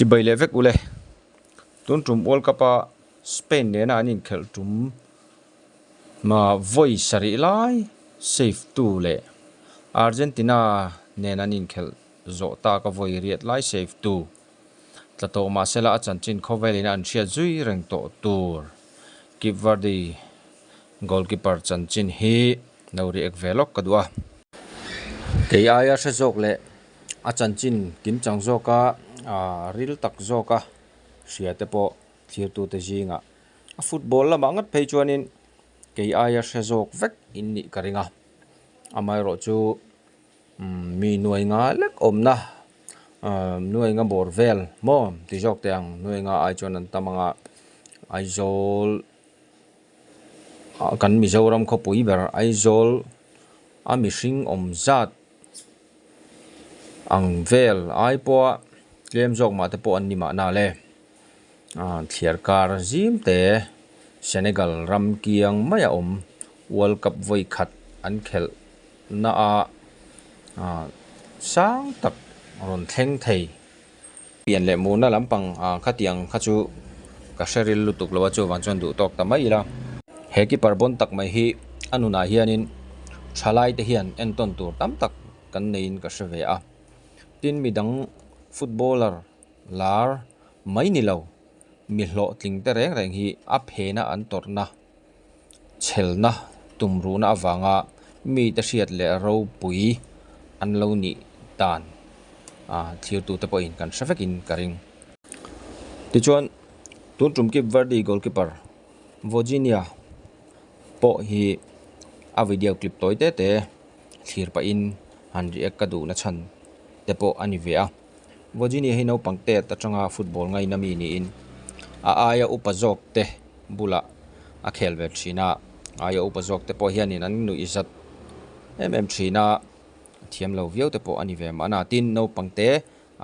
Chibai leh vek ule. Tun tum World Cup a Spain nena an inkhelh tum ma vawi sarih lai save tu leh Argentina nen an inkhelh zawh tak a vawi riat lai save tu tla tawh mahsela a chanchin khawvelin an hriat zui reng tawh tur Cape Verde goalkeeper chanchin hi lo react ve lawk ka duh a. Kei aia hre zawk leh a chanchin kimchang zawka ah ril tak zawka hria te pawh thirtute zingah a football lamah ngat phei chuanin kei aia hre zawk vek in nih ka ring a amaherawhchu umm mi nuai nga lek awmna ah nuai nga bawr vel maw ti zawk teh ang nuai nga ai chuan an tam ang a Aizawl ah kan Mizoram khawpui ber Aizawl a mihring awm zat ang vel ai pawha tlem zawk mah te pawh an ni mahna le ah thliar kar zim te Senegal ram kiang mai a awm World Cup vawi khat an khelh na a ah sang tak rawn thleng thei. Pian leh murna lampang ah khatiang kha chu ka hre ril lutuk lo a chuvang chuan duh tawk ta mai ila. He keeper bawn tak mai hi a nunah hianin thalai te hian entawn tur tam tak kan neiin ka hre ve a. Tin midang footballer lar mai ni lo mi hlawhtling te reng reng hi a phena an tawrhna chhelna tumruhna avanga mite hriat leh ropui an lo nih dan ah thirtute pawhin kan hre vekin ka ring. Tichuan tun tum Cape Verde goalkeeper Vozinha pawh hi a video clip tawi te te thlir pahin han react ka duhna chhan te pawh a ni ve a. Vozinha hi naupang tet atanga football ngaina mi niin a aia upa zawk te bulah a khel ve thin a, aia upa zawk te pawh hianin an nuih zat em em thin a, a thiam lo viau te pawh a ni ve mahna. Tin, naupang te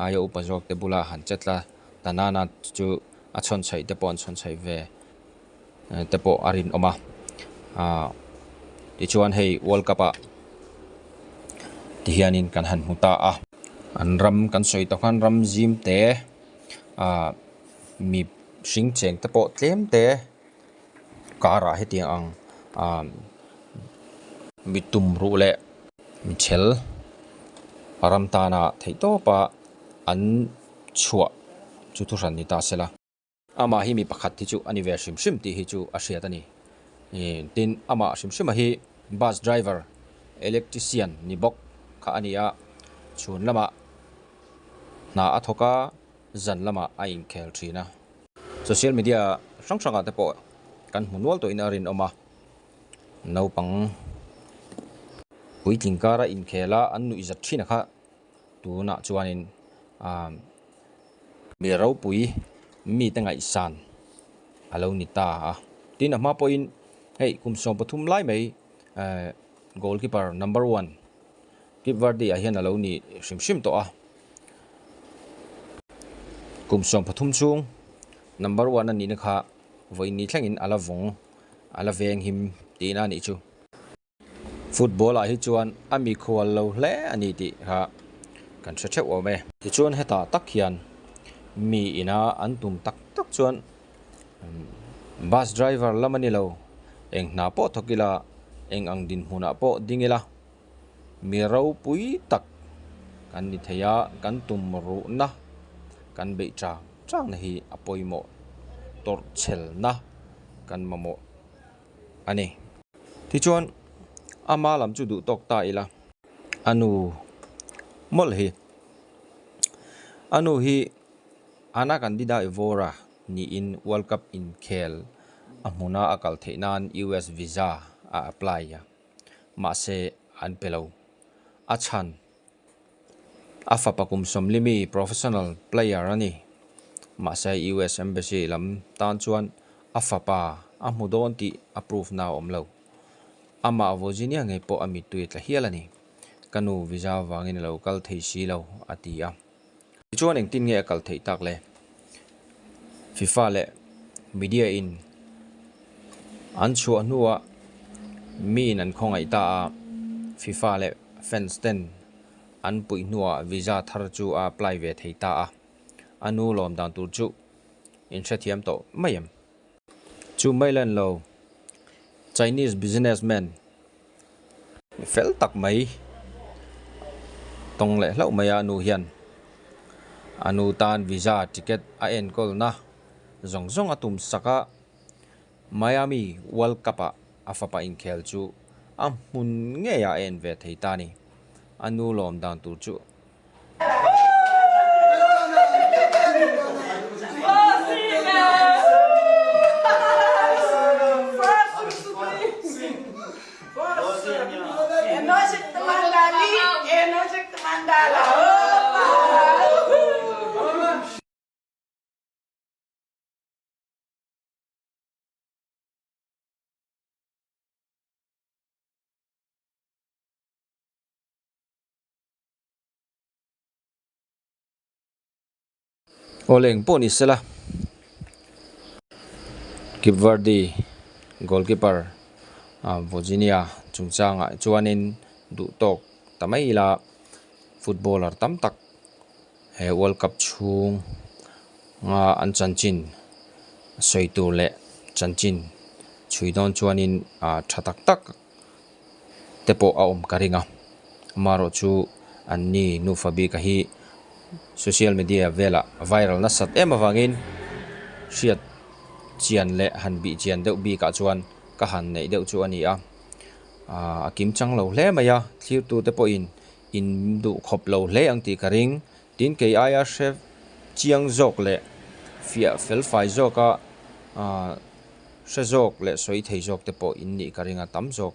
aia upa zawk te bula han che tla ta nana chu a chhawn chhaih te pawh an chhawn chhaih ve te pawh a rinawm a, ah tichuan hei World Cup ah tihianin kan han hmu ta a, an ram kan sawi tawh khan ram zim te ah mi hring cheng te pawh tlem te karah hetiang ang ah mi tum ruh leh mi chhel ram tana theihtawpa an chhuah chu thuhran ni ta sela. Amah hi mi pakhat hi chu a ni ve hrim hrim tih hi chu a hriat a ni. Tin, amah hrim hrima hi bus driver, electrician ni bawk kha a ni a, chhun lamah hna a thawk a, zan lamah a inkhel thin a. Social media hrang hrangah te pawh kan hmu nual tawhin a rinawm a, naupang puitling kara inkhel a an nuihzat thin a kha tunah chuanin ah mi ropui mite ngaihsan a lo ni ta a tin a hma pawhin hei kum 13 lai mai eh goalkeeper number one Cape Verde ah hian a lo ni hrim hrim tawh a kum 13 chhung number one a nihna kha vawiin ni thlengin a la vawng a la veng him tihna a nih chu. Football ah hi chuan a mikhual lo hle a ni tih kha kan hre theuh awm e. Tichuan hetah tak hian mi ina an tum tak tak chuan bus driver lam a ni lo, eng hna pawh thawk ila, eng ang dinhmunah pawh ding ila, mi ropui tak kan ni thei a, kan tum ruhna kan beih chang changna hi a pawimawh tawrhchhelna kan mamawh a ni. Tichuan, ama lam chu duh tawk ta ila. A nu mawlh hi. A nu hi Ana Candida Evora niin World Cup inkhel a hmuna a kal theih nan US visa a apply a, mahse an pe lo. A chhan A fapa kum sawmlimi professional player a ni. Mahse US Embassy lam tan chuan a fapa a hmu dawn tih a proof na a awm lo. Amah Virginia ngei pawh a mittui a tla hial a ni. Ka nu visa avangin a lo kal thei si lo, a ti a. Tichuan engtin nge a kal theih tak le? FIFA leh media in an chhuah hnuah miin an khawngaih ta a, FIFA leh fans ten an puih hnuah visa thar chu a apply ve thei ta a. A nu lawm dan tur chu in hrethiam tawh mai em? Chu mai len lo, Chinese businessman fel tak mai tawng leh hlauh mai a nu hian a nu tan visa ticket a enkawlna zawng zawng a tum sak a, Miami World Cup ah a fapa inkhel chu a hmun ngei ah a en ve thei ta a ni. A nu lawm dan tur chu. Aw leng pawh ni sela Cape Verde goalkeeper Vozinha chungchangah chuanin duh tawk ta mai ila footballer tam tak he World Cup chhung a an chanchin sawi tur leh chanchin chhui dawn chuanin ah tha tak tak te pawh a awm ka ring a amaherawh chu an ni nufa bik a hi social media velah viral nasat em avangin hriat chian leh han bih chian deuh bikah chuan ka han neih deuh chu a ni a ah a kim chang lo hle mai a thlir tu te pawhin in duh khawp lo hle ang tih ka ring. Tin kei aia hre chiang zawk leh fiah fel fai zawka hre zawk leh sawi thei zawk te pawh in nih ka ring a tam zawk.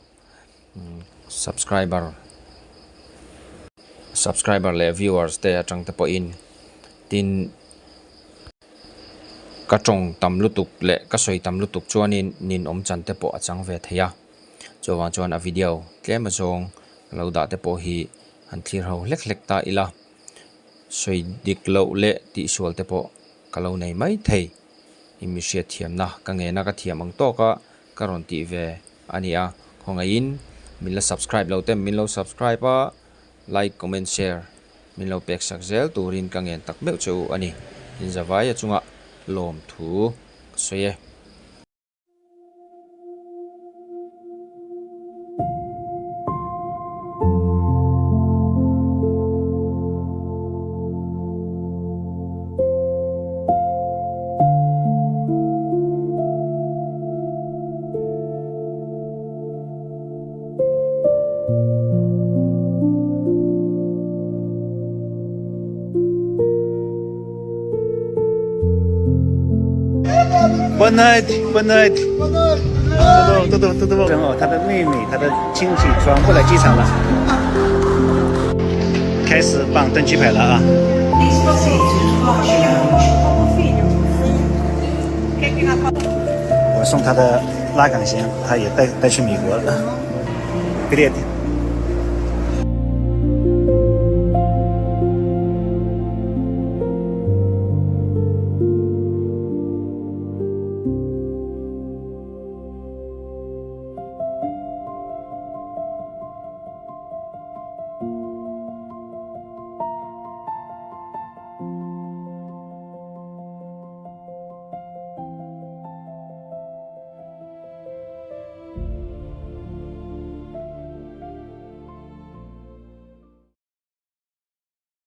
Subscriber subscriber leh viewers te atang te pawhin tin ka tawng tam lutuk leh ka sawi tam lutuk chuanin ninawm chan te pawh a chang ve thei a. Chuvang chuan a video tlem azawng a lo dah te pawh hi han thlir ho hlek hlek ta ila, sawi dik loh leh tihsual te pawh ka lo nei mai thei. I mi hriatthiamna ka ngena ka thiam ang tawk a ka rawn tih ve a ni a, khawngaihin min la subscribe lo te min lo subscribe a, like, comment, share min lo pek sak zel turin ka ngen tak meuh che u a ni. Inzavaia chunga lawmthu ka sawi e. Boa noite, boa noite. Tudo, tudo, tudo bom. 哦，他的妹妹，他的亲戚转过来机场了，开始绑登机牌了啊。我送他的拉杆箱，他也带带去美国了。Bilhete.